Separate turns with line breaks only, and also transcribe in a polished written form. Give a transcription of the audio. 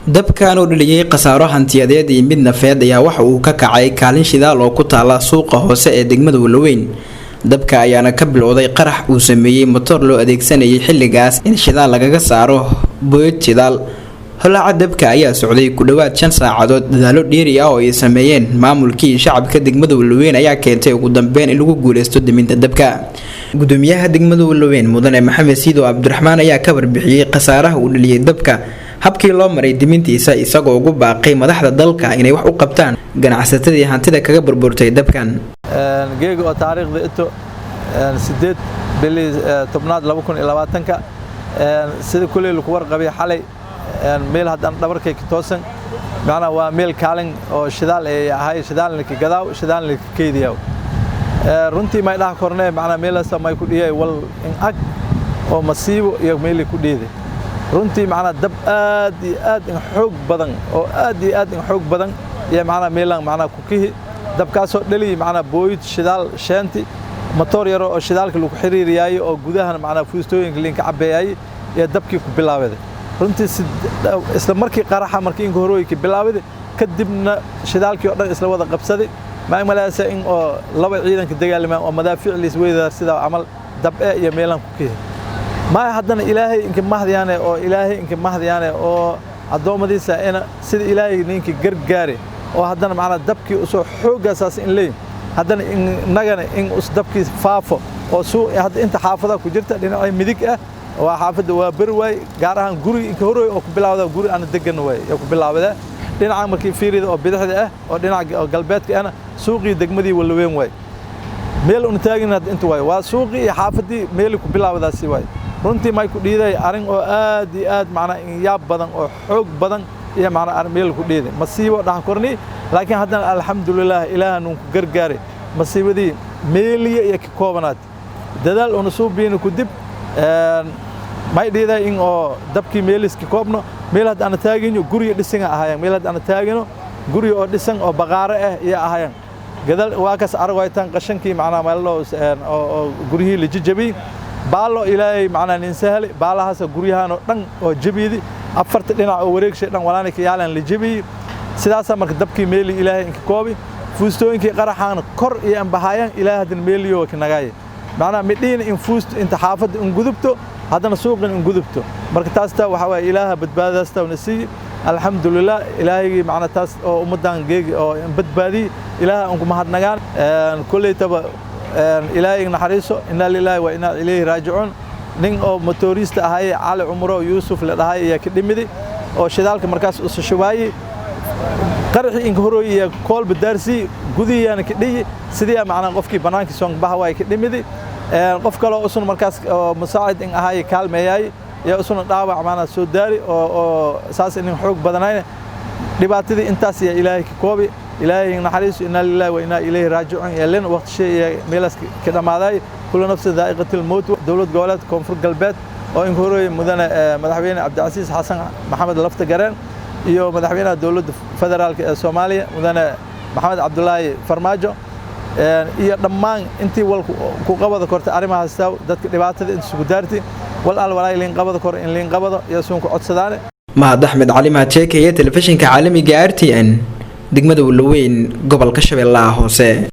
Dabkan oo dhaliyey khasaaro hantiyadeed iyo mid nafeed ayaa waxa uu ka kacay kaalin shidaal oo ku taala suuqa hoose ee degmada Walaweyn. Dabka ayaana ka bilowday qarax uu sameeyey motoor loo adeegsanayay xilligaas in shidaal lagaga saaro booyad shidaal. Holaca dabka ayaa socday ku dhowaad 5 saacadood. Dadaalo dheeri ah oo ay sameeyeen maamulkii shacabka degmada Walaweyn ayaa keentay ugu dambeyn in lagu guuleysto daminta dabka. Gudoomiyaha degmada Walaweyn, Mudane Maxamed Siidow Cabdiraxmaan, ayaa ka warbixiyey khasaaraha uu dhaliyey dabka, habkii loo maray dimintiisa, isagoo ugu baaqay madaxda dalka inay wax u qabtaan ganacsatadii hantida kaga burburtay dabkan.
Geega oo taariikhda ito 8 bilii 10aad 2020-ka, sida kuley lagu warqabay, xalay meel haddana dhabarkay ka toosan, macnaa waa meel kaalin oo shidaal ay ahay, shidaalna ka gadaaw, shidaalna ka keydiyaw. Runtii may dhaha kornee, macnaa meelaasa may ku dhiyay wal in ag oo masiibo iyo meelay ku dhiiday. Runtii macnaa dab aad iyo aad in xoog badan oo aad iyo aad in xoog badan iyo macnaa meelaan macnaa ku kihi. Dabkaasoo dhaliy macnaa booyid shidaal sheenti, matoor yaro oo shidaalka lagu xiriiriyaayey oo gudahana macnaa fuustooyinka liinka cabbeeyaayey iyo dabkii ku bilaabaday. Runtii isla markii qaraxa markii inka horooyinka bilaabaday, kadibna shidaalkii oo dhan isla wada qabsaday. Ma malaysa in oo laba ciidanka dagaalamaan oo madaafiic liis weydaar sidaa camal dab'e iyo meelaan ku kihi. Ma haddana Ilaahay inka mahdiyaane oo Ilaahay inka mahdiyaane oo addoommadiisa ina sida Ilaahay ninka gargaare oo haddana macnaa dabkii usoo xooggaasaas in leey, haddana innagana in us dabkii faafo oo suu hadda inta xaafadaha ku jirta dhinacay midig ah waa xaafadda waa beri waay, gaar ahaan guri inka horooy oo ku bilaawda guri aana degan waay ee ku bilaawda. Dhinaca markii fiirida oo bidixda ah oo dhinaca galbeedka ahna suuqii degmadii Walaweyn waay. Meel una taagin hadda inta waay waa suuqii iyo xaafaddii meelii ku bilaawdaasi waay. Runtii may ku dhiiday arrin oo aad iyo aad macnaa in yaab badan oo xoog badan iyo macnaa arrin meel ku dhiiday masiibo dhax korni. Laakiin haddana alxamdulilah, Ilaaha nuun ku gargaaray, masiibadii meeliya iyo ka koobanaad dadaal una suubiina ku dib may dhiiday in oo dabkii meeliska koobno. Meel hadda ana taagino guriga dhisan ahaayeen, meel hadda ana taagino guri oo dhisan oo baqaaro ah iyo ahaayeen. Gadaal waa kas aragaytan qashankii macnaa meelo oo guryihii la jajabiyey. Baalo Ilaahay macnaa nin sahli baalahaas guryahan oo dhan oo jabiydi, afarta dhinac oo wareegshay dhan walaana ka yaalan la jabiyey. Sidaasaa marka dabkii meeli Ilaahay inka koobi, fuustooyinkii qaraxaana kor iyo anbahaayaan. Ilaahay haddana meeliyo ka nagaaya, macnaa midhiina in fuusto inta xaafadda in gudubto, haddana suuqin in gudubto. Marka taas taa waxaa waaye Ilaaha badbaadadaas taa na siiyi, alxamdulilah. Ilaahaygi macnaa taas oo ummaddan geegi oo badbaadiyey, Ilaaha unku mahadnagaan. Kolleytaba Ilaahay naxariiso, innaa lilaahi wa innaa ilayhi raajicuun. Nin oo motoorista ahaye, Cali Cumro Yuusuf la dhahay, ayaa ka dhimiday oo shidaalka markaas usu shubaayey. Qaraxii inka horooy iyo koolba daarsii gudihiyaana ka dhiyi, sidii macnaa qofkii bannaankii soonbaxa waay ka dhimiday. Qof kaloo usun markaas oo musaacid in ahaay kaalmeeyaay iyo usuna dhaawac macnaa soo daari oo saas inin xoog badanayna. Dhibaatadii intaas ayaa Ilaahay ka koobi. Ilaahay naxariiso, innaa lilaahi wa innaa ilayhi raajicuun. Yeelen waqti shay iyo meelaas ka dhammaaday. Kullu nafsin daa'iqatul mowt. Dowlad goboleed Koonfur Galbeed oo inka horooyay Mudane Madaxweyne Cabdicasiis Xasan Maxamed Lafta Gareen iyo madaxweynaha dowladda federaalka ee Soomaaliya, Mudane Maxamed Cabdulaahi Farmaajo, iyo dhammaan intii wal ku qabada kortay arrimahaas dadka dhibaatada inta isugu daarti, wal al walaay liin qabada kor in liin qabado iyo suun ku codsadaane.
Mahad Axmed Cali Mahad Sheekaya, telefishinka caalamiga RTN, degmada Walaweyn, gobolka Shabeellaha Hoose.